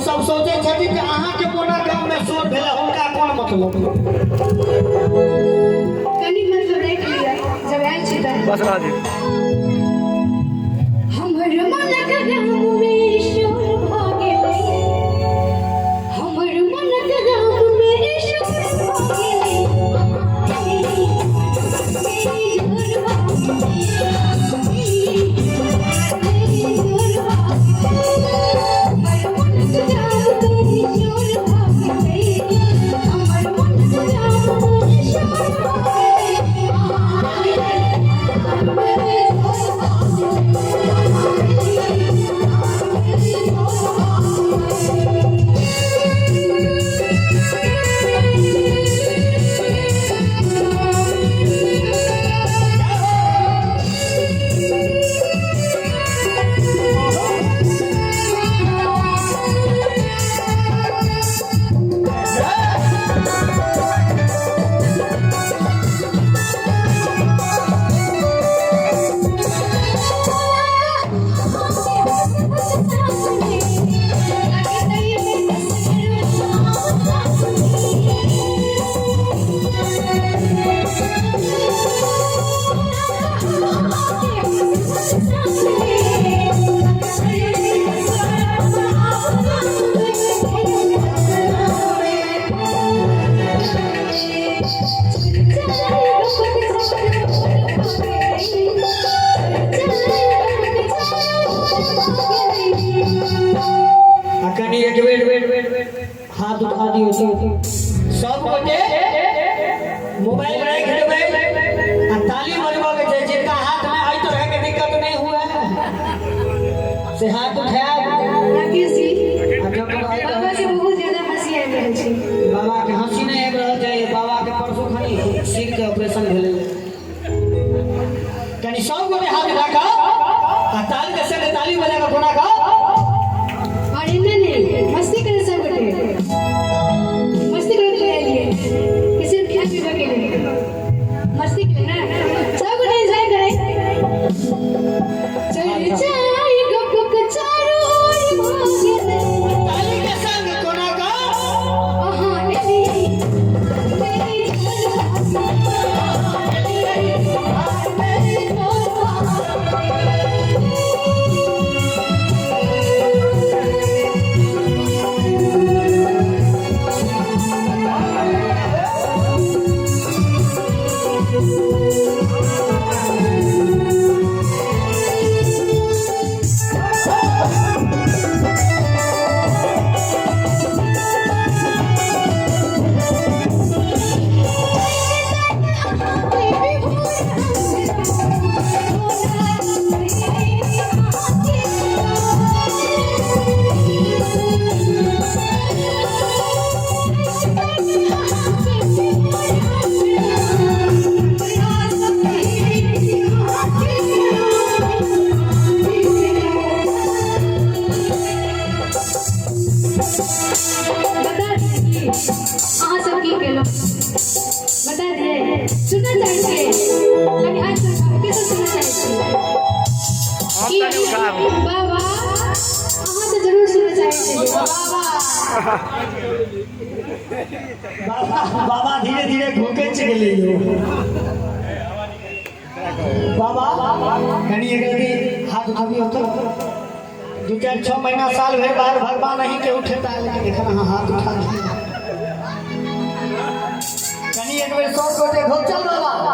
सब सोचै छथिन जे अहाँके मोना गाममे शोर भेलै, हुनका कोन मतलब। कनी मतलब राखि लिअ जब आयल छी तऽ। बस रह दियौ। हमर मनक गाममे शोर भऽ गेलै, हमर मनक गाममे शोर भऽ गेलै, आ कनि एक बेर हाथ उठा दियौ सब गोटे, मोबाइल राखि देबै आ ताली बजबऽ के छै। जिनका हाथ में एहि तरह के दिक्कत नहि हुए से हाथ उठायब। राकेश जी। आ जकर एहि बाबा तरह के बहुत ज्यादा हंसी आबि रहल छै। बाबा के हंसी नहि आबि रहल छै, बाबा के परसू खनी सिर के ऑपरेशन भेलै। कनि सब गोटे हाथ उठा कऽ आ ताल के संग ताली बजा कऽ कोना कऽ। और एना नहीं, मस्ती करे सब गोटे, मस्ती करे के लिए आइए कि सिर्फ खाए पीबे के लिए? मस्ती के लिए ना, सब गोटे एंजॉय करे। चल जाए गप चारों ओर भागे। ताली के संग कोना कऽ। अहाँ एली मेरी बता दिए अहाँ सब की केलहुँ, बता दिए। सुनना चाहै छियै? कनि हाथ उठाउ, के सब सुनना चाहै छियै? हम की तऽ नहि उठायब। बाबा, अहाँ तऽ जरूर सुनना चाहै छियै बाबा। बाबा, बाबा धीरे धीरे घोकच गेलै यौ। बाबा, कनि एक रति हाथ उठाबियौ तऽ। 2 4 6 महीना साल भरि बाद भगवान अहीं के उठेता है, लेकिन एखन अहाँ हाथ उठा दियौ कनि एक बेर। सब गोटे घोचल बाबा।